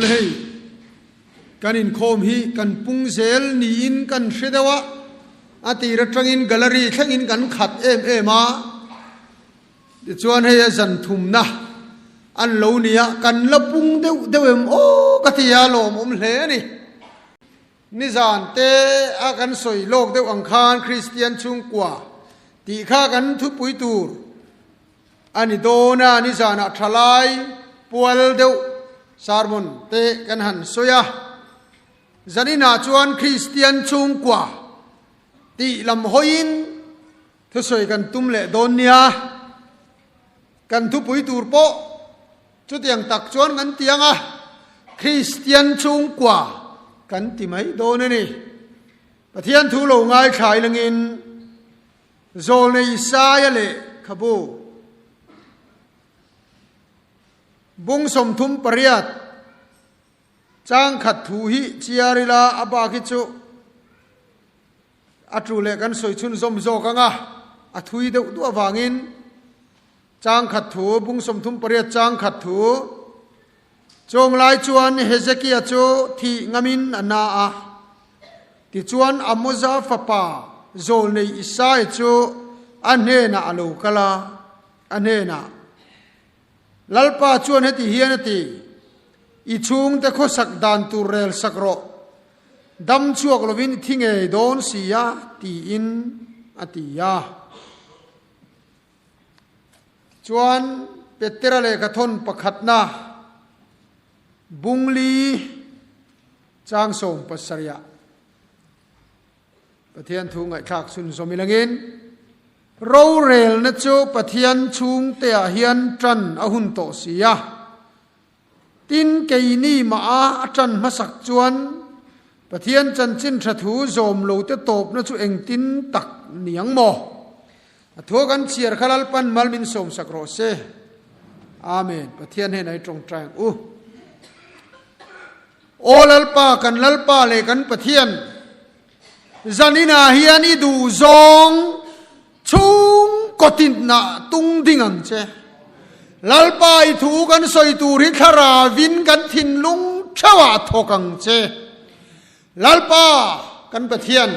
Awle hei, kan inkhawm hi kan pung zel niin kan hre deuh a, a tir atangin gallery thlengin kan khat em em a, tichuan hei a zan thumna an lo nia, kan la pung deuh deuh em aw ka ti a, lawmawm hle a ni. Nizan te a kan sawi lawk deuh ang khan Kristian chhungkua tih kha kan thupui tur a ni dawn a, nizanah thalai pual deuh sermon te kan han sawi a. Zaninah chuan Kristian chhungkua tih lam hawiin thusawi kan tum leh dawn nia. Kan thupui tur pawh chutiang tak chuan kan ti ang a, Kristian chhungkua kan ti mai dawn a ni. Pathian thu lo ngaithlai langin Zawlnei Isaia lehkhabu bung 38 chang khat thu hi chiar ila a bak hi chu A tu leh kan sawi chhunzawm zawk ang a, a thui deuh duah avangin chang khat thu, bung 38 chang khat thu, Chawng lai chuan Hezekia chu thih ngamin a na a, tichuan Amoza fapa zawlnei Isaia chu a hnenah a lo kal a, a hnenah, Lalpa chuan heti hian a ti, I chhungte khawsak dan tur rel sak rawh, dam chhuak lovin i thi ngei dawn si a, tiin a ti a. Chuan Petera lehkhathawn pakhatna bungli chang 17ah Pathian thu ngaihthlak chhunzawm ilangin, Rorelna chu Pathian chhungteah hian ṭan a hun tawh si a. Tin, keini mah a ṭan hmasak chuan Pathian chanchin ṭha thu zawm lote tawpna chu engtin tak ni ang maw? A thua kan chhiar kha Lalpan mal min sawmsak rawh se. Amen. Pathian hnenah i ṭawngṭai ang u. Aw Lalpa, kan Lalpa leh kan Pathian, zaninah hian i duhzawng chhung kawtinah tung ding ang che. Lalpa i thu kan sawi tur hi thlarauin kan thinlung theuhah thawk ang che. Lalpa kan Pathian,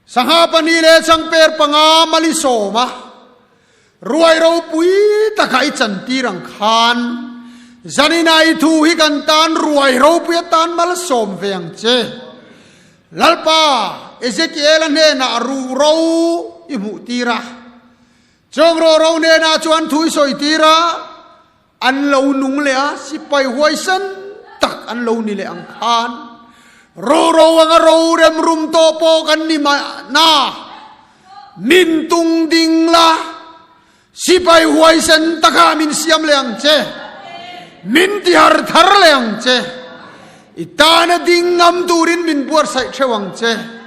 sangha pahnih leh changper panga mal i sawm a, ruai ropui takah i chantir ang khan, zaninah i thu hi kan tan ruai ropui atan mal sawm ve ang che. Lalpa, Ezekiela hnenah ruh ro i hmuh tir a, chawng rawh ro hnenah chuan thu i sawi tir a, an lo nung leh a, sipai huaisen tak an lo ni leh ang khan, ruh ro anga ro rem rum tawh pawh kan ni mahna, min tung ding la, sipai huaisen takah min siam leh ang che, min tihar thar leh ang che, i tana ding ngam turin min buatsaih theuh ang che,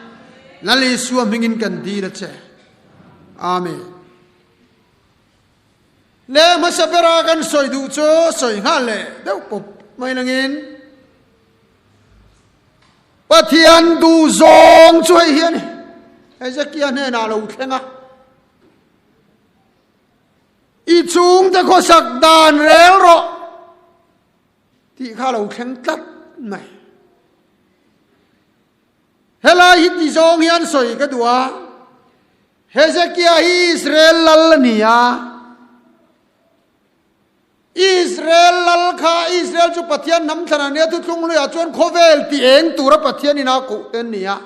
Lal Isua hmingin kan dil a che. Amen. Le hmasa bera kan sawi duh chu sawi nghal leh deuh pawp mai langin Pathian duh zawng chu hei hi a ni. Hezekia hnenah lo thleng a. I chhungte khawsak dan rel rawh tih kha lo thleng tlat mai. Helai hi ti zawng hian sawi ka duh a, Hezekia hi Israel lal a ni a, Israel lal kha Israel chu Pathian hnam thlan a nia, thuthlung hluiah chuan khawvel ti eng tura Pathian in a koh te an ni a.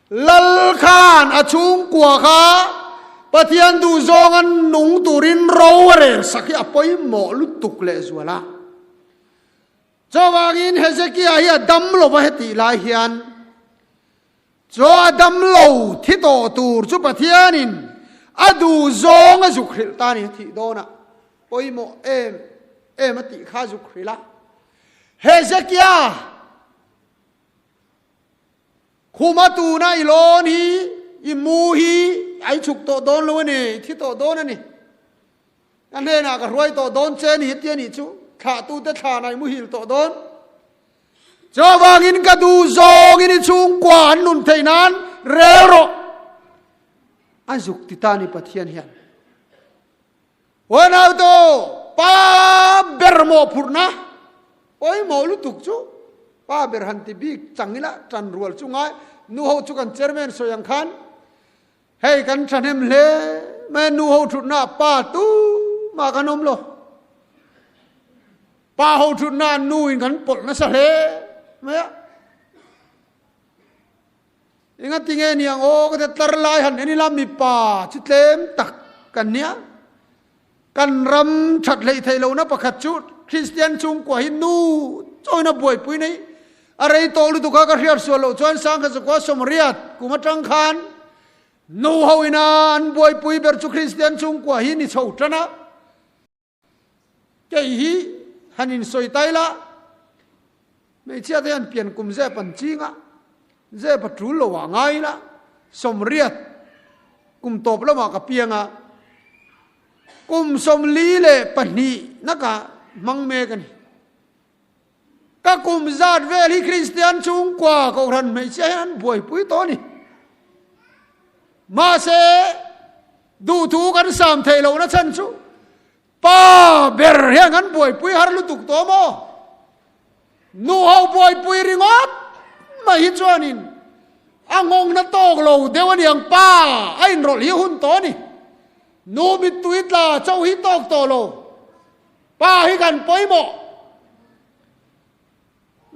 Lal khan a chhungkua kha Pathian duhzawng an nung turin ro a rel sak hi a pawimawh lutuk lehzual a. Chuvangin Hezekia hi a dam lo va hetih lai hian chaw a dam lo thi tawh tur chu Pathianin a duhzawng a zuk hrilh ta a ni a thih dawnah pawimawh em em a tih kha a zuk hrilh a. Hezekia! Khuma tuna i lawn hi, i mu hi a i chhuk tawh dawn lo a ni, i thi tawh dawn a ni. Ka hnenah ka hruai tawh dawn che a ni heti a nih chu, thlahtute thlanah i muhil tawh dawn. Chuvangin ka duh zawngin i chhungkua an nun theih nan rel rawh. A zuk ti ta ni Pathian hian. Huanautu pa ber mawhphurhna. Pawimawh lutuk chu pa ber han ti bik chang ila tan rual chu ngai. Nu ho chu kan chairman sawi ang khan hei kan thahnem hle mai a, nu ho thutna ah pa tumah kan awm lo. Pa ho thutna ah nu in kan pawlh nasa hle mai a. Engati nge niang aw ka ti tlar lai han en ila mipa chu tlem tak kan nia. Kan ram that hleih theih lohna pakhat chu Kristian chhungkua hi nu chawina buaipui nei a rei tawh lutuk a, ka hriat sual loh chuan Sangha Zakua Sawmriat kum atang khan nu ho ina an buaipui ber chu Kristian chhungkua hi ni chho tan a. Kei hi han insawi ta ila, hmeichhia te hian pian kum zep an ching a, zep a tul lo ah ngai ila, 80 kum tawp lamah ka piang a, kum 42 naka hmang mek a ni. Ka kum zat vel hi Kristian chhungkua Kohhran hmeichhia hian an buaipui tawh a ni. Mahse, duhthu kan sam theih lohna chhan chu pa ber hian kan buaipui har lutuk tawh maw? Nu ho buaipui ringawt mai hi chuanin a nghawngna tawk lo deuh a niang pa a inrawlh hi hun tawh a ni. Nu mittui tla chauh hi tawk tawh lo. Pa hi kan pawimawh.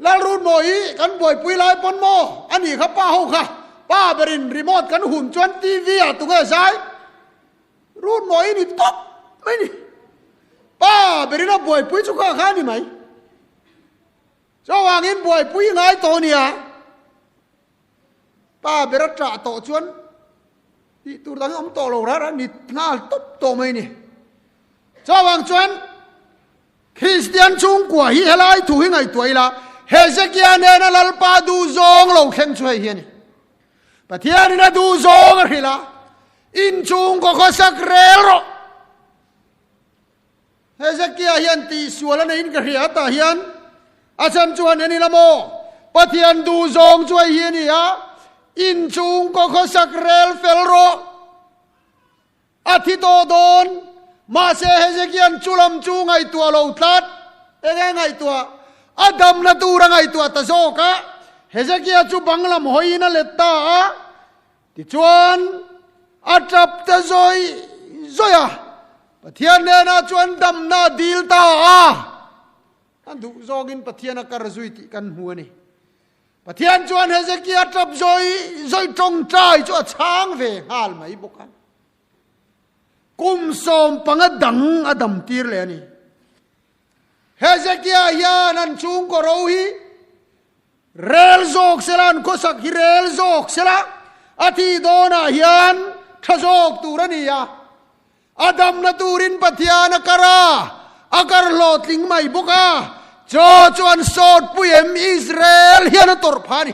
Lalrun maw hi kan buaipui lai pawn maw? A nih kha pa ho kha. Pa berin remote kan hum chuan TV ah tunge zai? Run maw hi ni tawp mai ni. Pa berin a buaipui chu kha kha a ni mai. Chuvangin buaipui ngai tawh nia. Pa ber a ṭah tawh chuan tih tur dang hi awm tawh lo rara ni nghal tawp tawh mai ni. Chuvang chuan Kristian chhungkua hi helai thu hi ngaihtuah ila, Hezekia nena Lalpa duhzawng lo thleng chu hei hi a ni. Pathianin a duhzawng a hrilh a, inchhungkaw khawsak rel rawh. Hezekia hian tihsual a neiin ka hria tah hian a chhan chuan en ila maw? Pathian duhzawng chu hei hi a ni a, inchhungkaw khawsak rel fel rawh. A thi tawh dawn. Mahse Hezekia'n chu lam chu ngaihtuah lo tlat. Enge ngaihtuah? A damna tur a ngaihtuah ta zawk a. Hezekia chu bang lam hawiin a let ta a. Tichuan, a tap ta zawih zawih a, Pathian hnenah chuan damna a dil ta a. A duh zawngin Pathian a kar zui tih kan hmu a ni. Pathian chuan Hezekia tap zawih zawih tawngtai chu a chhang ve nghal mai bawk a. Kum 15 dang a dam tir leh a ni. Hezekia hian an chhungkaw ro hi Rel zawk sela, an khawsak hi rel zawk sela, a thih dawnah hian tha zawk tur a ni a. A damna turin Pathian a kar a, a kar hlawhtling mai bawk a, chaw chu an sawt pui em Israel hian a tawrh phah a ni.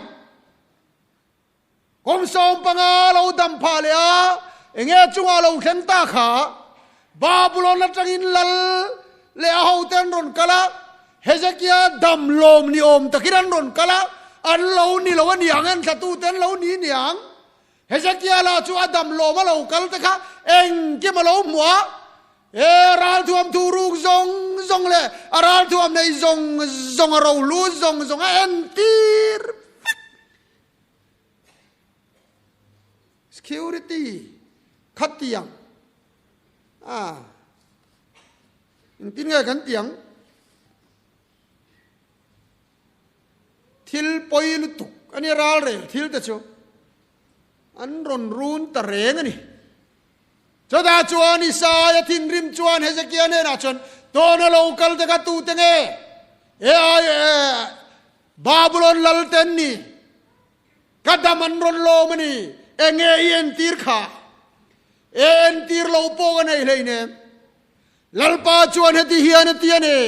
Kum 15 lo dam phah leh a, enge chungah lo thleng ta kha? Babulon atangin lal leh a hote an rawn kal a, Hezekia dam lawm ni awm takin an rawn kal a, an lo ni lo a niang, an thlatute an lo ni niang. Hezekia lah chu a dam lawm a lo kal te kha engkim a lo hmu a, he ralthuam thu ruk zawng zawng leh a ralthuam nei zawng zawng a rohlu zawng zawng a entir vek. Security kha tiang a engtin nge kan tiang thil pawi lutuk a ni ral rel thil te chu an rawn run ta reng a ni. Chutah chuan Isaia thinrim chuan Hezekia hnenah chuan, Tawna lo kal te kha tute nge? E ai e, Babulon lal te an ni. Ka dam an rawn lawm a ni. Enge i entir kha? E entir lo pawh ka nei hleinem. Lalpa chuan heti hian a ti a ni,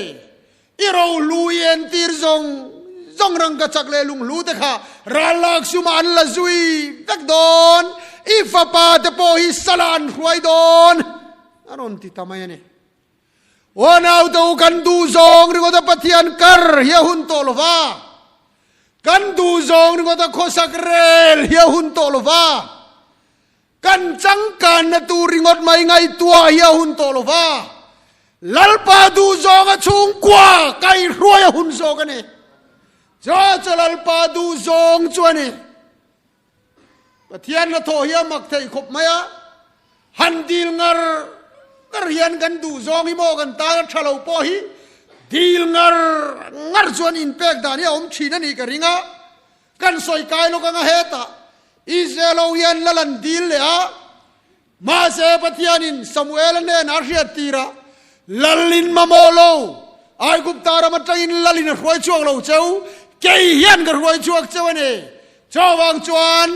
I rohlu i entir zawng zawng rangkachak leh lunghlu te kha ral lak sumah an la zui vek dawn, i fapa te pawh hi salah an hruai dawn, a rawn ti ta mai a ni. Aw naute u kan duh zawng ringawt a Pathian kar hi a hun tawh lo va, kan duh zawng ringawt a khawsak rel hi a hun tawh lo va, Kan changkanna tur ringawt mai ngaihtuah hi a hun tawh lo va. Lalpa duh zawnga chhungkua kaihruai a hun zawk a ni. Chu chu Lalpa duh zawng chu a ni. Pathian hnathawh hi a mak theih khawp mai a, han dil ngar ngar hian kan duh zawng hi maw kan tan a tha lo pawh hi dil ngar ngar chuan inpek dan hi a awm thin a nih ka ring a, kan sawi kai lawk anga hetah Israel ho hian lal an dil leh a, Mahse Pathianin Samuela hnenah a hriat tir a, Lalin mamawh lo, Aigupta ram atangin Lalin a hruai chhuak lo cheu, kei hian ka hruai chhuak cheu a ni. Chuvang chuan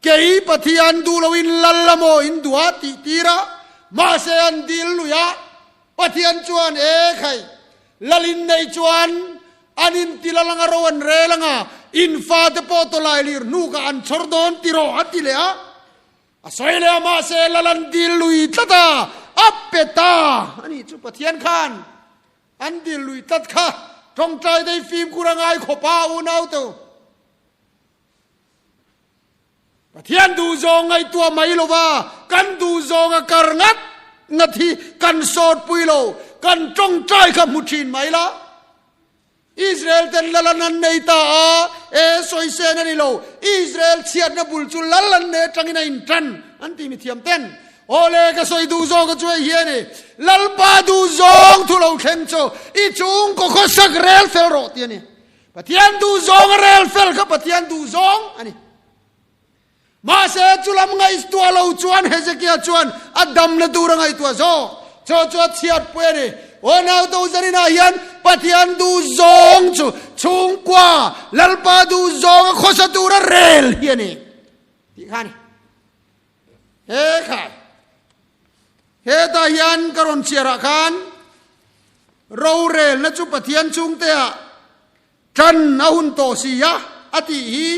kei Pathian duh loin Lal a maw in duh a tih tir a, mahse an dil lui a, Pathian chuan, E khai, Lalin nei chuan an inti lal anga ro an rel anga, in fate pawh tawlai lir hnukah an chhawr dawn ti rawh a ti leh a. A sawi leh a, mahse lal an dil lui tlat a, a pe ta a nih chu. Pathian khan an dil lui tlat kha tawngtai dei fimkhur a ngai khawp a, unaute. Pathian duhzawng ngaihtuah mai lova kan duhzawng a kar ngat ngat hi kan sawtpui lo, kan tawngtai kha hmu thin mai la. Israel ten lal an an nei ta a, e sawi sen a ni lo, Israel chhiatna bul chu lal an nei atangin a intan an ti mithiam ten. Awle ka sawi duh zawk a chu hei hi a ni, Lalpa duh zawng thu lo thleng chu i chhungkaw khawsak rel fel rawh ti a ni. Pathian duh zawng a rel fel kha Pathian duh zawng a ni. Mahse, chu lam ngaihtuah lo chuan Hezekia chuan a damna tur a ngaihtuah zawk. Chu chu a chhiatpui a ni. Aw nauto zaninah hian Pathian duh zawng chu chhungkua Lalpa duh zawnga khawsa tura rel hi a ni tih kha a ni. He khai hetah hian ka rawn chhiarah khan rorelna chu Pathian chhungteah Ṭan a hun tawh si a, a tih hi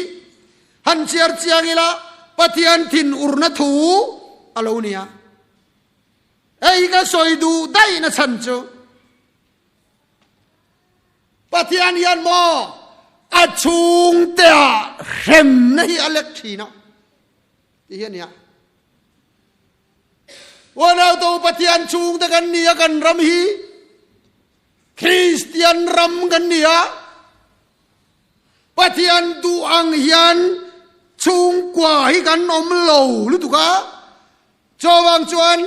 han chhiar chiang ila Pathian thinurna thu a lo ni a. Hei ka sawi duh daihna chhan chu Pathian hian maw a chhungteah hremna hi a lek ṭhin a tih hi a ni a. Uanauto Pathian chhungte kan ni a kan ram hi. Kristian ram kan ni a, Pathian duh ang hian chhungkua hi kan awm lo lutuk a, chuvang chuan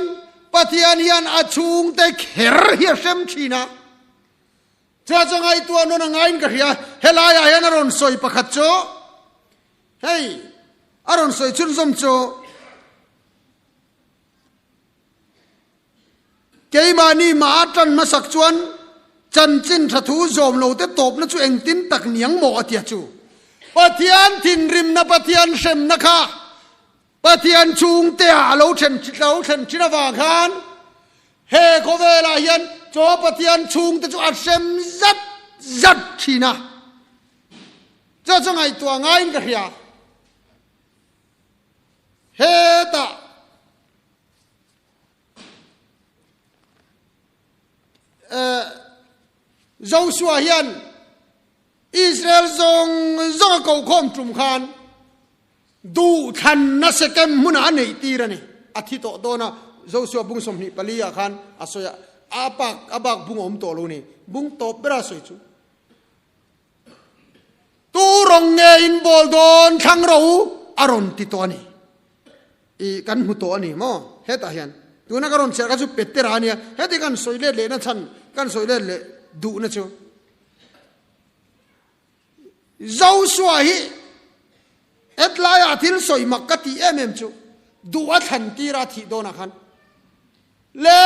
Pathian hian a chhungte kher hi a hrem thin a, chua chu ngaihtuah nawn a ngaiin ka hria, helaiah hian a rawn sawi pakhat chu hei a rawn sawi chhunzawm chu. Keimahni mah a ṭan hmasak chuan chanchin ṭha thu zawm lote tawpna chu engtin tak niang maw a tia chu. Pathian thinrimna, Pathian hremna kha Pathian chhungteah a lo then lo thlen ṭhin avang khan he khawvelah hian chaw Pathian chhungte chu a hrem zat zat ṭhin a. Chu chu ngaihtuah ngaiin ka hria. Hetah. Joshua hian Israel zawng zawng a kokhawm tum khan duhthlanna Sekem hmunah a neih tir a ni. A thi tawh dawn a, Joshua bung 24 ah khan a sawi a, a bak a bak bung a awm tawh lo ni. Bung tawp bera a sawi chu. Tu rawng nge in bawl dawn thlang ro a rawn ti tawh a ni. I kan hmu tawh a ni maw? Hetah hian tuna ka rawn chhiar kha chu Petera a nia, heti kan sawi let lehna chhan, kan sawi let leh duhna chu Joshua hi hetlaiah thil sawi mak ka tih em em chu duh a thlan tir a thih dawnah khan Le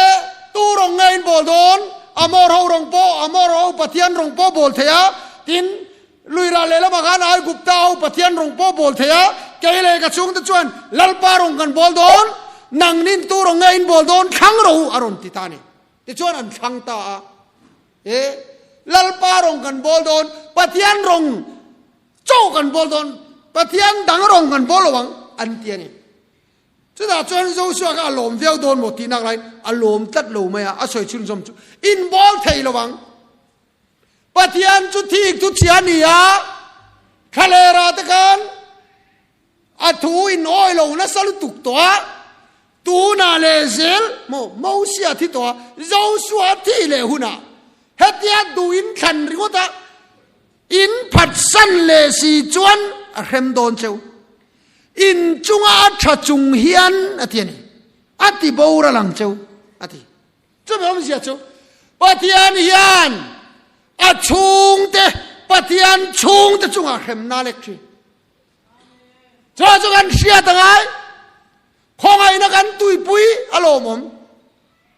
tu rawng nge in bawl dawn? Amor ho rawng pawh, Amor ho Pathian rawng pawh bawl thei a, tin, Luirah lehlamah khan Aigupta ho Pathian rawng pawh bawl thei a, kei leh ka chhungte chuan Lalpa rawng kan bawl dawn, nangnin tu rawng nge in bawl dawn thlang rawh u a rawn ti ta a ni. Tichuan an thlang ta a, e Lalpa rawng kan bawl dawn, Pathian rawng chauh kan bawl dawn, Pathian dang rawng kan bawl lo ang an ti a ni. Chutah chuan Joshua kha a lawm viau dawn maw tih nak laiin a lawm tlat lo mai a, a sawi chhunzawm chu inbawl thei lo ang. Pathian chu thik thu chhia a ni a, thlalera te khan a thu in awi lo nasa lutuk tawh a. Tunah leh zel maw Mosia thi tawh a, Josua thi leh hunah hetia duh in thlan ringawt a, in phatsan leh si chuan a hrem dawn cheu. In chunga a tha chung hian a ti a ni, a ti boral ang cheu a ti. Chumi awmzia chu Pathian hian a chhungte, Pathian chhungte chungah hremna a lek thin. Chu chu kan hriat a ngai. Khawngaihna kan tuipui a lawmawm.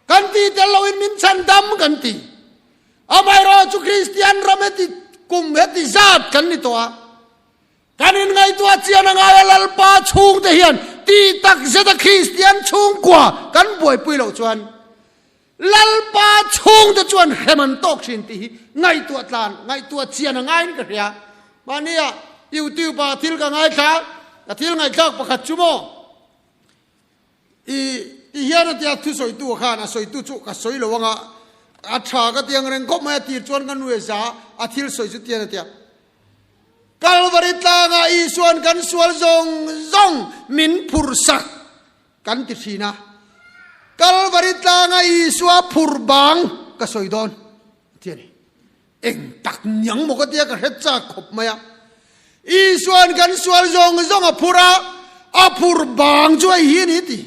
Kan ti tel loin min chhan dam kan ti. Amaherawh chu Kristian ram heti kum heti zat kan ni tawh a. Kan inngaihtuah chian a ngai a Lalpa chhungte hian ti tak zeta Kristian chhungkua kan buaipui loh chuan Lalpa chhungte chuan hrem an tawk thin tih hi ngaihtuah tlan, ngaihtuah chian a ngaiin ka hria. Mahnia YouTube ah thil ka ngaithla, ka thil ngaihthlak pakhat chu maw i ti hian a tia thusawitu khan a sawitu chu ka sawi lo anga a tha ka ti ang reng khawp mai a tir chuan ka nuai za a thil sawi chu tian a tia. Kalvari tlangah Isuan kan sual zawng zawng min phursak kan ti thin a, Kalvari tlanga Isua phur bang ka sawi dawn a ti a ni. Eng tak niang maw ka tia ka hre chak khawp mai a. Isuan kan sual zawng zawng a phur a, a phur bang chu hei hi a ni ti.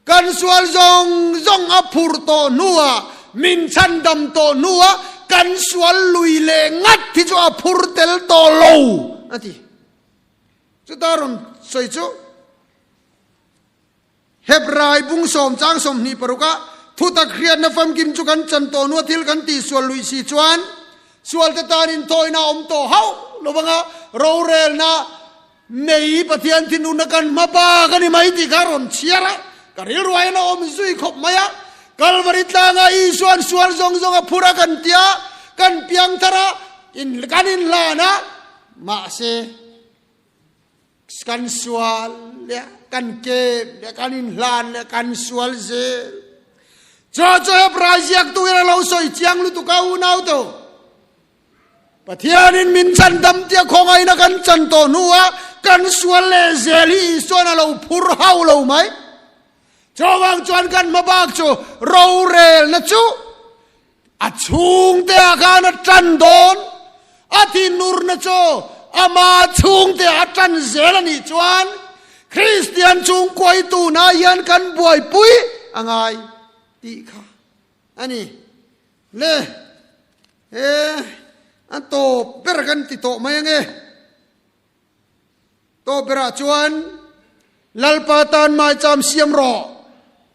Kan sual zawng zawng a phur tawh hnuah, min chhandam tawh hnuah kan sual lui leh ngat hi chu a phur tel tawh lo a ti. Chuta rawn sawi chu Hebrai bung sawm chang 26 ah thutak hriatna famkim chu kan chan tawh hnua thil kan tihsual luih si chuan sualte tan inthawina a awm tawh hauh lo vanga rorelna mei Pathian thinurna kan hma bak a ni mai tih kha a rawn chhiar a, ka rilruaiin a awm zui khawp mai a. Kalvari tlangah Isua'n sual zawng zawng a phur a kan tia, kan piang thar a, kan inhlan a, mahse, Kan sual le kan kem le kan inhlan le kan sual zel. Cho chu Hebrai ziaktu in a lo sawi chiang lutuk a unau to. Pathianin min chandam tia khawngaihna kan chan tawh hnuah kan sual leh zel hi Isuan a lo phur hau lo mai. Chuvang chuan kan hmabak chu rorelna chu A chhungte ah khan a ṭan dawn, a thinurna chu ama chhungte ah a ṭan zel a nih chuan Kristian chhungkuai tunah hian kan buaipui a ngai tih kha a ni. Le, he a tawp ber kan ti tawh mai ange. Tawp berah chuan Lalpa tan maicham siam rawh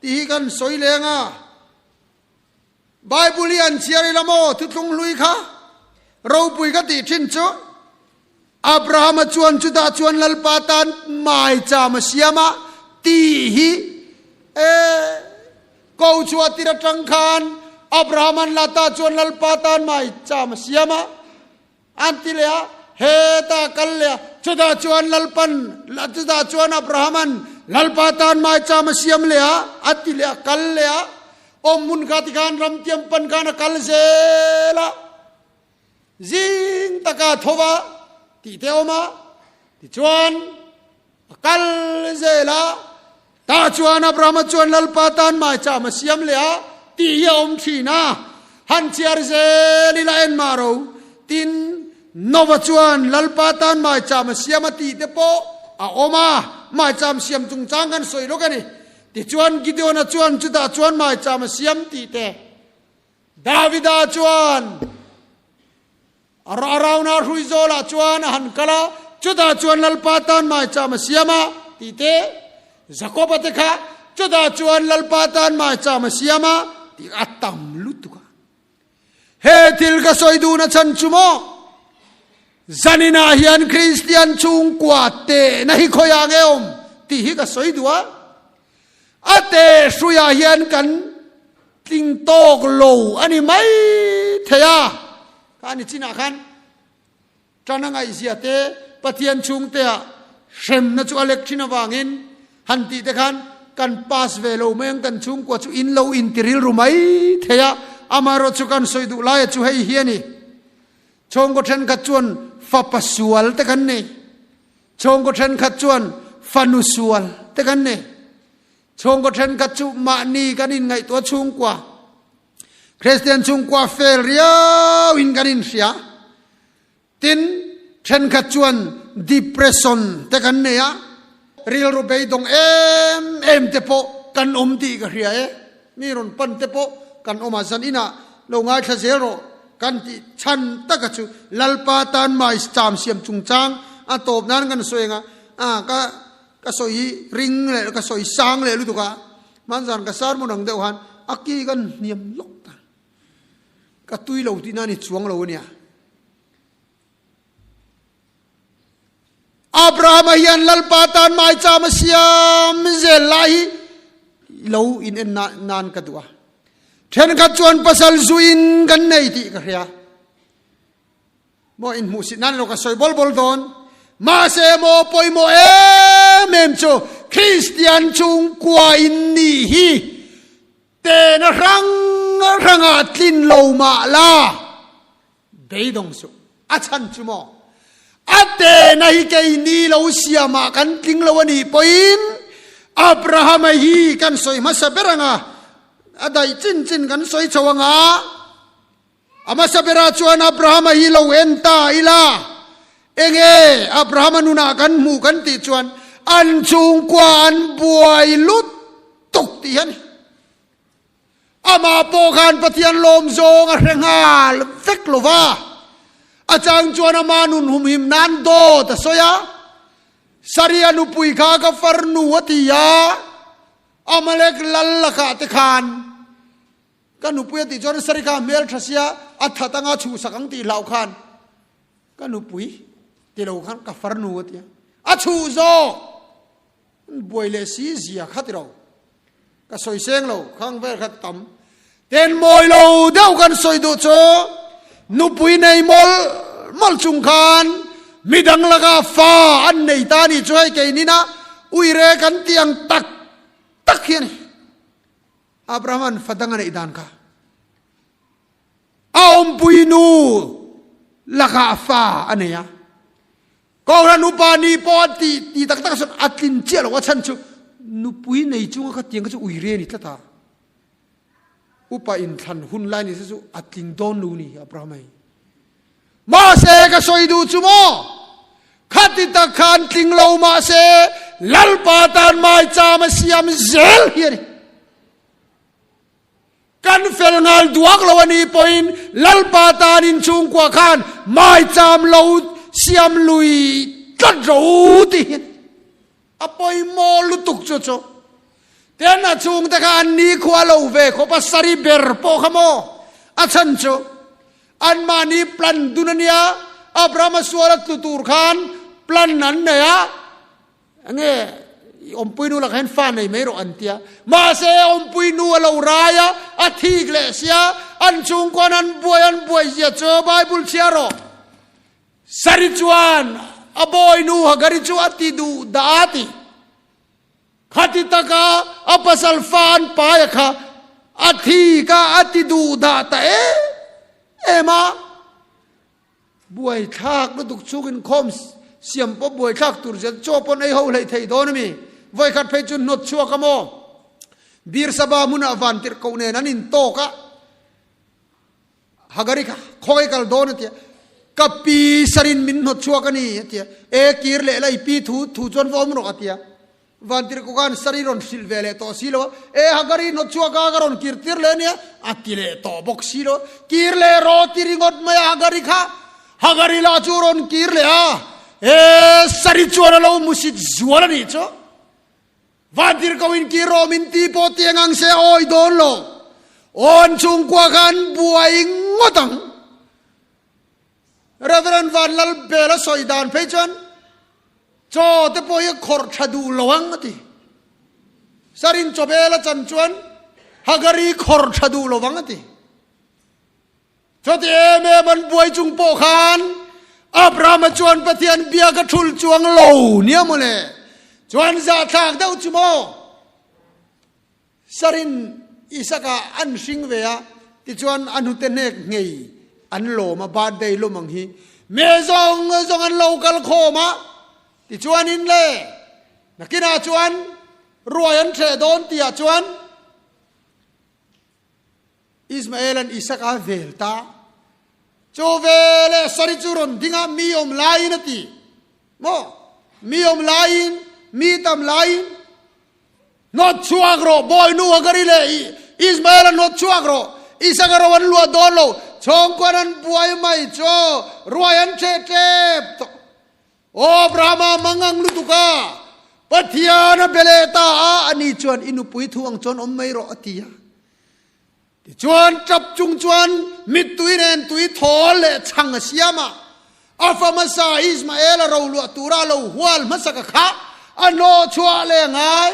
tih hi kan sawi leng a. Bible hi an chhiar ila maw thuthlung hlui kha ropui ka tih thin chu Abrahama chuan chutah chuan Lalpa tan maicham a siam a tih hi e ko chhuah tir atang khan Abrahaman lata chuan Lalpa tan maicham a siam a An ti leh a, Heta kal leh a, chutah chuan Lalpan, chutah chuan Abrahama'n Lalpa tan maicham a siam leh a, a ti leh a, kal leh a, awm hmun kha tikhan ramtiam pan khan a kal zel a, zing taka tho va tih te a awm a, tichuan A kal zel a, tah chuan Abrahama chuan Lalpa tan maicham a siam leh a tih hi a awm thin a. Han chhiar zel ila en mah ro. Tin, Nova chuan Lalpa tan maicham a siam a tih te pawh a awm a, maicham siam chungchang kan sawi lawk a ni. Tichuan Gideona chuan chutah chuan maicham a siam tih te Davida chuan A rauna hrui zawlah chuan a han kal a, chutah chuan Lalpa tan maicham a siam a, tih te, Jakoba te kha chutah chuan Lalpa tan maicham a siam a, tih a tam lutuk a. He thil ka sawi duhna chhan chu maw, zaninah hian Kristian chhungkua tehna hi khawiah nge awm tih hi ka sawi duh a. A teh hruiah hian kan tling tawk lo a ni mai thei a. Kha ni chinah khan tan a ngaihzia te Pathian chhungteah hremna chu a lek thin avangin han tih te khan kan pass ve lo mai ang kan chhungkua chu in lo inti rilru mai thei a. Amaherawh chu kan sawi duh laia chu hei hi a ni. Chhungkaw thenkhat chuan fapa sual te kan nei. Chhungkaw thenkhat chuan fanu sual te kan nei. Chhungkaw thenkhat chu mahni kan inngaihtuah chhungkua, Kristian chhungkua fel riauin kan inhria. Tin, thenkhat chuan depression te kan nei a, rilru beidawng em em te pawh kan awm tih ka hria e. Mi rawn pan te pawh kan awm a, zan inah lo ngaithla zel rawh kan tih chhan taka chu Lalpa tan mai cham siam chungchang a tawp nan kan sawi ang a, a ka ka sawi ring leh ka sawi sang leh lutuk a, hmanzan ka sermon ang deuh khan a ki kan hniam lawk ta. Ka tui lo tihna a ni chuang lo a nia. Abrahama hian Lalpa tan maicham a siam zel lai hi lo in en nan ka duh a. Thenkhat chuan pasal zuin kan nei tih ka hria. Maw in hmuhsit nan lo ka sawi bawl bawl dawn. Mahse maw pawimawh em em chu Kristian chhungkua in nih hi Tehna hrang hrangah tlin lo mah la, beidawng suh. A chhan chu maw? A tehna hi keini lo siamah kan tling lo a nih pawhin Abrahama hi kan sawi hmasa ber ang a, a daih chin chin kan sawi chho ang a. A hmasa berah chuan Abrahama hi lo en ta ila, enge Abrahama nunah kan hmuh kan tih chuan an chhungkua an buai lutuk tih hi a ni. Amah pawh khan Pathian lawm zawng a hre nghal vek lo va, a chang chuan ama nun humhim nan dawt a sawi a, Saria nupui kha ka farnu a ti a, Amalek lal lakah te khan Ka nupui a tih chuan Sari kha hmel tha sia a that anga chhuhsak ang tih hlauh khan ka nupui ti lo khan ka farnu a tia a chhuh zawk an buai leh si zia kha ti lo ka sawi seng lo khang vel kha tam ten mawi lo deuh kan sawi duh chu nupui nei mawl mawl chung khan midang laka fa an nei ta ni chu hei keinina uire kan ti ang tak tak hi a ni. Abrahama'n fa dang a neih dan kha a awmpui nu lakah fa a nei a. Kohhran upa ni pawh a ti ti tak tak sawn a tlin chiah lo a chhan chu nupui nei chunga kha tiang kha chu ui re a ni tlat a. Upa inthlan hun lai ni se chu a tling dawn lo ni Abrahama hi. Mahse ka sawi duh chu maw? Khati tak khan tling lo mahse Lalpa tan maicham a siam zel hi a ni. Kan fel nghal duak lo a nih pawhin Lalpa tan inchhungkua khan maicham lo siam lui tlat ro ti hi a ni. A pawimawh lutuk chu chu. Ten a chhungte kha an nikhua lo ve khawp a, sari ber pawh kha maw? A chhan chu anmahni plan dun a nia, Abrahama sual a tlu tur khan plan an nei a, enge i awmpui nu lakah hian fa nei mai rawh an tia. Mahse awmpui nu a lo rai a, a thik leh sia, an chhungkuan an buai an buai zia chu Bible chhiar rawh. Sari chuan a bawinu Hagari chu a ti duh dah a ti. Khati taka a pasal fa an paia kha a thi ka a ti duh dah ta em em a. Buaithlak lutuk chungin khawm siam pawh buaithlak tur zel chaw pawn ei ho hleih thei dawn a mi. Vawikhat phei chu hnawt chhuak a maw? Birsaba hmunah vantirhkoh nen an intawk a. Hagari kha khawi kal dawn a tia, ka pi sarin min hnawt chhuak a ni a tia, e kir leh la i pi thu thu chuan va awm rawh a tia. Vantirhku khan sari rawn hrilh ve leh tawh si lo a, e Hagari hnawt chhuak a ka rawn kir tir leh a nia a ti leh tawh bawk si lo a, kir leh rawh ti ringawt mai a Hagari kha. Hagari lah chu rawn kir leh a, e sari chuan a lo musit zual a nih chu. Vantirhkoh in kir rawh min ti pawh tiang ang se awi dawn lo. Awn chhungkua kha an buai ngawt ang. Reverend Van Lal Bel a sawi dan phei chuan chaw te pawh hi a khawrh tha duh lo ang a ti. Sarin chawbel a chan chuan Hagari khawrh tha duh lo ang a ti. Chuti em em an buai chung pawh khan Abrahama chuan Pathian bia ka thul chuang lo nia maw le? Chuan zahthlak deuh chu maw? Sarin Isaka an hring ve a, tichuan a hnute hnek ngei an lawm a, birthday lawm ang hi me zawng zawng an lo kal khawm a, tichuanin le nakinah chuan. Ruai an ṭheh dawn tihah chuan Ismael-a'n Isaka a vel ta. Chu veleh Sari chu rawn ding a, mi awm laiin a ti. Maw? Mi awm laiin, mi tam laiin, Hnawt chhuak rawh, Bawinu Hagari leh Ismael-a hnawt chhuak rawh. Isaka ro an luah dawn lo, chhawngkuan an buai mai chu ruai an ṭheh ṭep tawh. Aw Abrahama mangang lutuk a, Pathian a be leh ta a, ani chuan i nupui thu ang chuan awm mai rawh a ti a. Tichuan tap chung chuan mittui nen tui thawl leh chhang a siam a, a fa hmasa Ismael a roluah tura a lo hual hmasaka kha a hnawh chhuah leh ngai.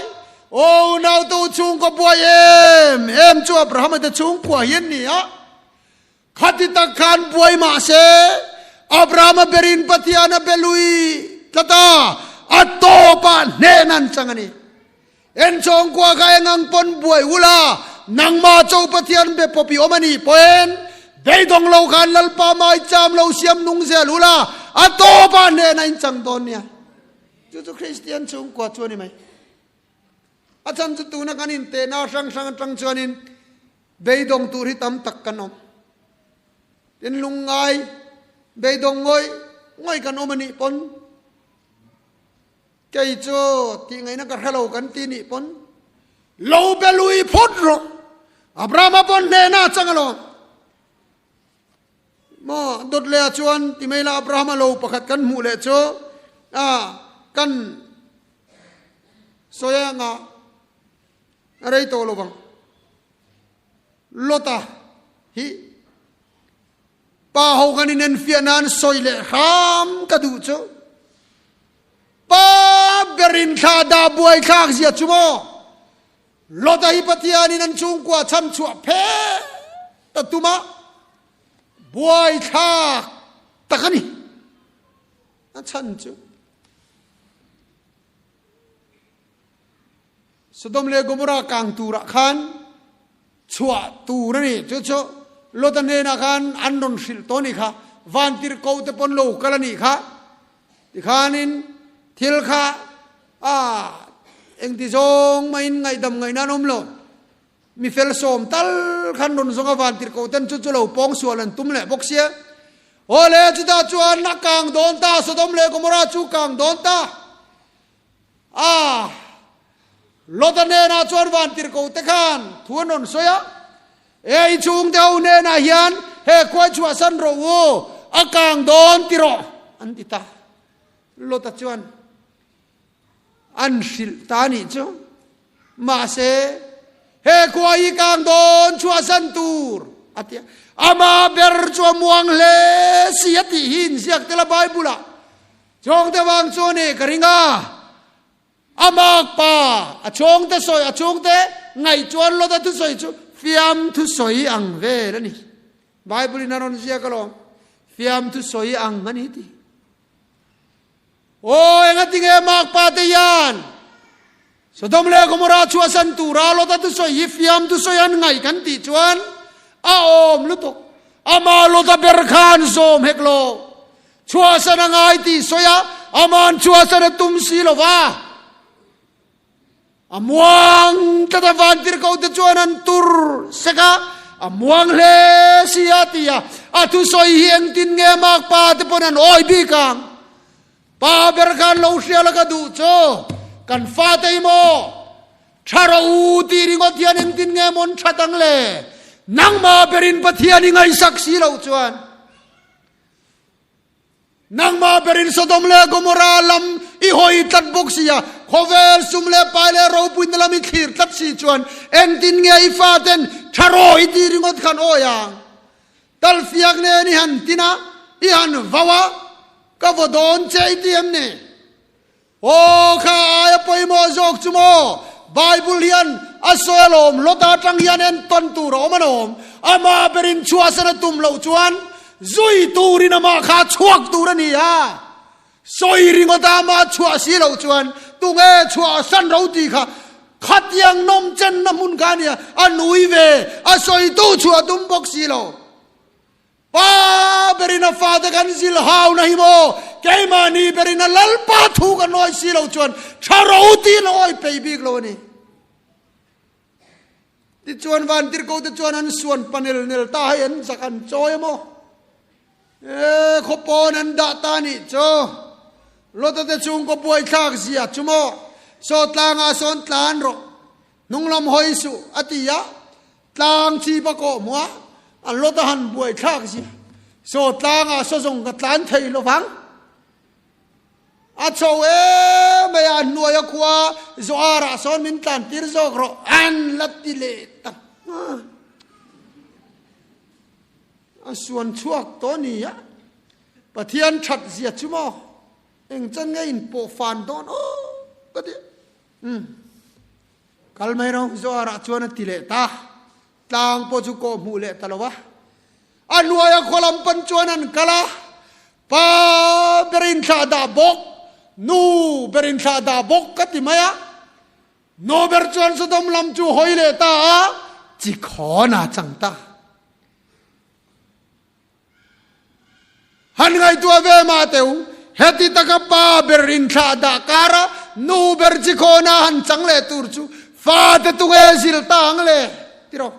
Aw unautu chhungkaw buai em em chu Abrahama te chhungkua hi an ni a. Khati tak khan buai mah se, Abrahama berin Pathian a be lui tlat a, a tawpah hnen an chang a ni. En chawngkua kha eng ang pawn buai ula, nangmah cho Pathian be pawp i awm a nih pawhin, beidawng lo khan Lalpa mai cham lo siam nung zel ula, a tawpah hnen a inchang dawn nia. Chu chu Kristian chhungkua chu a ni mai. A chhan chu tuna kan intehna hrang hrang atang chuanin Beidawng tur hi tam tak kan awm. Tin lungngai beidawng ngawih ngawih kan awm a nih pawn kei chu tih ngaihna ka hre lo kan ti nih pawn lo be lui phawt rawh. Abrahama pawn hnehna a chang alawm. Maw dawt leh ah chuan ti mai la Abrahama lo pakhat kan hmuh leh chu a kan sawi anga A rei tawh lo vang. Lota hi pa ho kan inenfiah nan sawi leh hram ka duh chu. Pa berin thla dah buai thlak zia chu maw. Lota hi Pathianin an chhungkua chhan chhuah phet a tum a, buai thlak tak a ni. A chhan chu. Sodom leh Gomorrah kang turah khan chhuah tur a ni. Chu chu Lota hnenah khan an rawn hrilh tawh a nih kha. Vantirhko te pawn lo kal a nih kha. Tikhanin thil kha a engti zawng mahin ngaihdam ngaihna an awm lo. Mi fel sawm tal khan rawn zawng a vantirhko ten chu chu lo pawng sual an tum leh bawk sia. Aw le chutah chuan a kang dawn ta, Sodom leh Gomorrah chu kang dawn ta. A, Lota hnenah chuan vantirhkohte khan thu an rawn sawi a, E i chhungte ho hnenah hian he khuai chhuahsan rawh u, a kang dawn ti rawh, an ti ta. Lota chuan an hrilh ta a nih chu. Mahse, he khua hi kang dawn chhuahsan tur, a ti a. Amah ber chu a muang hle si a tih hi inziak tel a Bible-ah. Chawngte vang chu a ni ka ring a, a makpa a chawngte sawi a chhungte ngaih chuan Lota thusawi chu fiam thusawi ang vel a ni. Bible in a rawn ziak alawm, fiam thusawi ang a ni ti. Aw engati nge makpa te hian Sodom leh Gomorrah chhuahsan tura Lota thusawi hi fiam thusawi an ngaih kan tih chuan a awm lutuk. Amah Lota ber khan zawm hek lo. Chhuahsan a ngai tih sawi a, ama'n chhuahsan a tum si lo va. A muang tlat a vantirhko te chuan an tur sek a, a muang hle si a ti a, a thusawi hi engtin nge makpa te pawn an awi bik ang. Pa ber khan lo hria la ka duh chu, kan fate hi maw tha rawh u tih ringawt hian engtin nge mawn that ang le? Nangmah berin Pathian i ngaihsak si loh chuan nangmah berin Sodom leh Gomorrah lam i hawi tlat bawk si a, khawvel sum leh pai leh ropuina lam i thlir tlat si chuan engtin nge i faten tha rawh i tih ringawt khan awi ang? Talfiak nen i han tin a, i han vau a, ka vaw dawn che i ti em ni? Aw, kha aia pawimawh zawk chu maw? Bible hian a sawi alawm, Lota atang hian entawn tur a awm alawm. Amah berin chhuahsan a tum loh chuan zui turin amah kha a chhuak tur a ni a. Sawi ringawt a amah chhuah si loh chuan tunge chhuahsan ro tih kha khatiang nawm chenna hmun kha a nia, a nui ve, a sawitu chhuah tum bawk si lo. Pa berin a fate kan zil hauna hi maw, keimahni berin a Lalpa thu kan awi si lo chuan tha ro tiin a awi pei bik lo a ni. Tichuan vantirhko te chuan an suan pa nel nel ta hei an zak an chawi a maw? E, khawpawn an dah ta nih chu. Lota te chhungkaw buaithlak zia chu maw? Saw tlangah sawn tlan rawh, hnunglam hawi suh a ti a, tlang chip a kawh hmuh a, an Lota han buaithlak zia. Saw tlangah saw zawng ka tlan thei lo vang. A chho em mai a, hnuaia khua Zoarah sawn min tlan tir zawk rawh an la ti leh ta nghal. A suan chhuak tawh ni a, Pathian that zia chu maw eng chan nge in pawh fan dawn aw ka ti. Umm kal mai rawh Zoarah chuan a ti leh ta, tlang pawh chu kawh hmuh leh ta lo a. A hnuaia khaw lam pan chuan an kal a, pa ber in thlah dah bawk, nu ber in thlah dah bawk ka ti mai a. Nu ber chuan Sodom lam chu hawi leh ta a, chi khawn a chang ta. Han ngaihtuah ve mah teu, heti taka pa ber in thlah dah kar a, nu ber chi khawn a han chang leh tur chu fate tunge zil ta ang le ti rawh.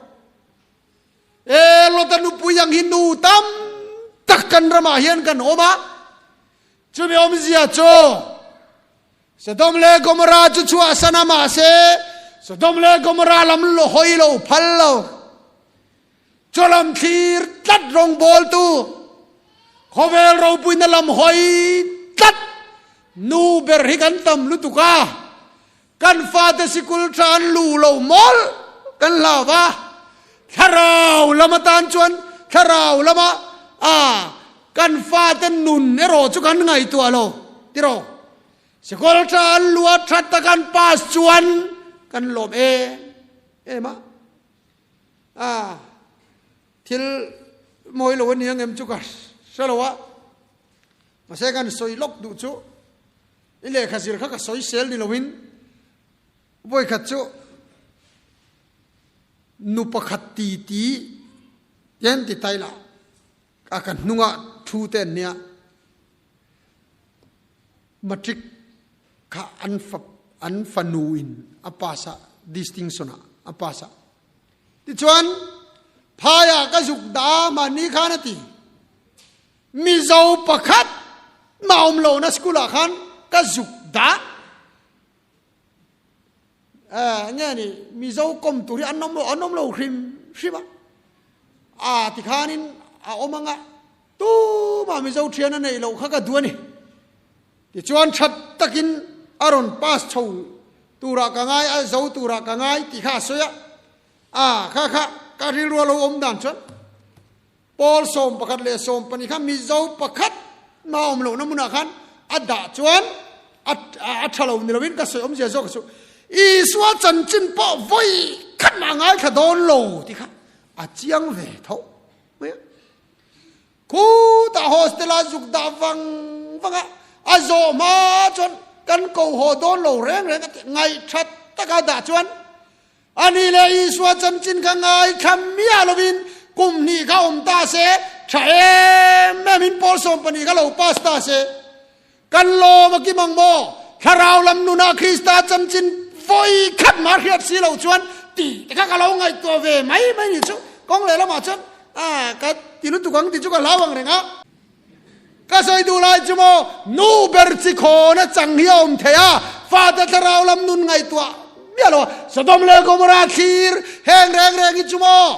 E Lota nupui ang hi nu tam tak kan ramah hian kan awm a, chumi awmzia chu Sodom leh Gomorrah chu chhuahsan a mahse Sodom leh Gomorrah lam hawi lo phal lo, chu lam thlir tlat rawngbawltu, khawvel ropuina lam hawi tlat nu ber hi kan tam lutuk a. Kan fate sikul tha an lu lo mawlh kan hlau va, thlarau lam atan chuan thlarau lama a kan fate nun erawh chu kan ngaihtuah lo tiraw. Sikul tha an lu a that tak an pass chuan kan lawm em em a, a thil mawi lo a ni ang em chu ka hre lo a, mahse kan sawi lawk duh chu. I lehkha zir kha ka sawi sel ni loin vawikhat chu nu pakhat ti ti hian ti tai la a ka hnungah thu te an nia matric kha an fa an fanu in a pass a distinction ah a pass a tichuan phaiah ka zuk dah a mahni khan a ti. Mizo pakhat mah awm lohna school ah khan ka zuk dah eh nge ni Mizo kawm tur hi an awm lo an awm lo hrim hrim a a tikhanin a awm anga tumah Mizo thian a neih loh kha ka duh a ni tichuan that takin a rawn pass chho turah ka ngai a zo turah ka ngai tih kha a sawi a a kha kha ka rilru a lo awm dan chuan Paul 11 le 12 kha Mizo pakhat mah awm lohna hmunah khan a dah chuan a a tha lo ni loin ka sawi awmzia zawk chu Isua chanchin pawh vawi khat mah ngaithla dawn lo tih kha a chiang ve tho mai a. Khutah hostel a zuk dah vang vang a, a zawh hma chuan kan ko haw dawn lo reng reng a ti ngaihthat taka dah chuan A nih leh Isua chanchin kha ngaithla miah lovin kum hnih kha awm ta se, tha em em in pawl 12 kha lo pass ta se, kan lawm a kim ang maw? Thlarau lam nunah Krista chanchin vawi khat mah hriat si lo chuan tih te kha ka lo ngaihtuah ve mai mai ni chu. Kawng leh lamah chuan a ka ti lutuk ang tih chu ka hlau ang reng a. Ka sawi duh lai chu maw, nu ber chi khawna chang hi a awm thei a, fate thlarau lam nun ngaihtuah miah lo a, Sodom leh Gomorrah thlir heng reng reng hi chu maw,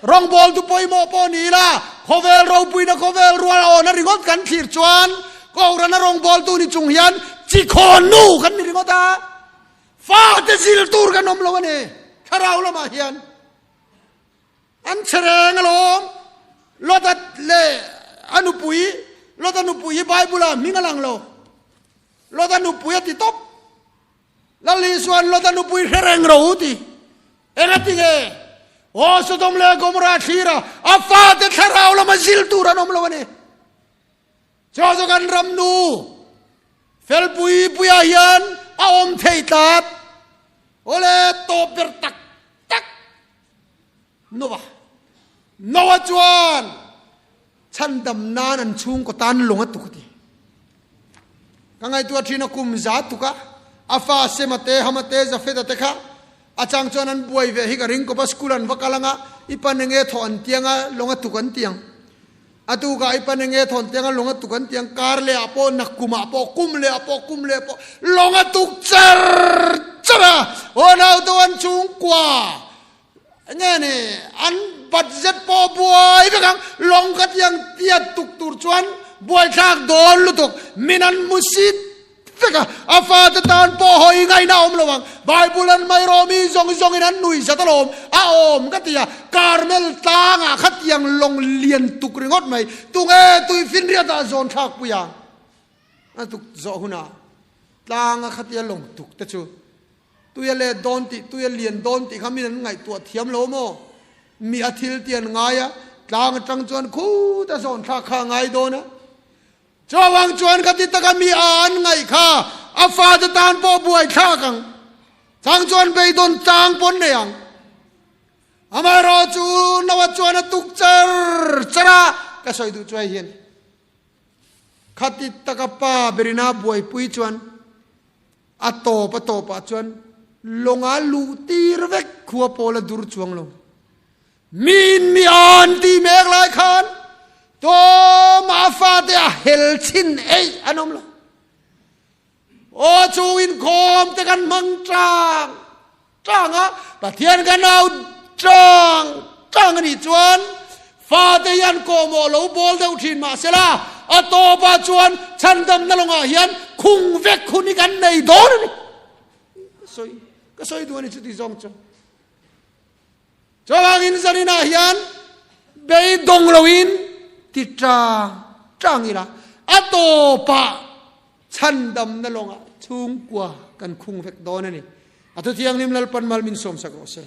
rawngbawltu pawimawh pawh ni ila, khawvel ropuina khawvel rual awna ringawt kan thlir chuan Kohhrana rawngbawltu ni chung hian chi khawn nu kan ni ringawt a, fate zil tur kan awm lo a ni thlarau lamah hian. An che reng alawm. Lota leh a nupui, Lota nupui hi Bible-ah hming a lang lo. Lota nupui a ti tawp. Lal Isua'n Lota nupui hre reng ro u ti. Enga ti nge? Aw Sodom leh Gomorrah thlira a fate thlarau lama zil tur an awm lo a ni. Chaw chu kan ram nu fel pui puiah hian a awm thei tlat. Awle tawp ber tak tak Noah. Noah chuan chhandam nan an chhungkaw tan lawng a tuk a ti. Ka ngaihtuah thin a kum za tuk a, a fa Sema te, Hama te, Jafeta te kha. A chang chuan an buai ve hi ka ring kawp a, school an va kal anga i pan enge thawh an tiang a, lawng a tuk an tiang. A tukah i pan enge thawh an tiang a, lawng a tuk an tiang. Kar leh ah pawh, nakkum ah pawh, kum leh ah pawh, kum leh ah pawh lawng a tuk char char a. Aw naute an chhungkua nge ni an budget pawh buai vek ang, lawng ka tiang tiat tuk tur chuan buaithlak dawn lutuk, min an hmu sit vek a, a fate tan pawh hawi ngaihna a awm lo ang, Bible an mai rawh mi zawng zawngin an nui zat alawm, a awm ka ti a, Carmel tlangah khatiang lawng lian tuk ringawt mai, tunge tuifinriat ah zawn thlak pui ang? A tuk zawh hunah tlanga khatia lawng tuk te chu Tui a let dawn tih, tui a lian dawn tih kha min an ngaihtuah thiam lo maw? Mi a thil ti an ngai a, tlang atang chuan khut a zawn thlak kha a ngai dawn a. Chuvang chuan ka ti taka mi a an ngaih kha a fate tan pawh buai thlak ang. Chang chuan beidawn tlang pawn nei ang. Amaherawh chu Noah chuan a tuk char char a, ka sawi duh chu hei hian khati taka pa berina buaipui chuan A tawp a tawpah chuan lawngah luh tir vek khua pawl a dur chuang lo. Miin mi an ti mek lai khan Tawma a fate a hel chhin eih an awm lo. Aw chu inkhawm te kan hmang tang tang a, Pathian kan au tang tang a nih chuan Fate hian kawhmawh lo bawl deuh thin mahsela a tawpah chuan chhandamna lawngah hian khung vek hun hi kan nei dawn a ni. Ka sawi ka sawi duh a ni chuti zawng chu. Chuvangin zaninah hian beidawng loin ti tang tang ila a tawpah chhandamna lawngah chhungkua kan khung vek dawn a ni. A thuthianghlim Lalpan mal min sawmsak rawh se.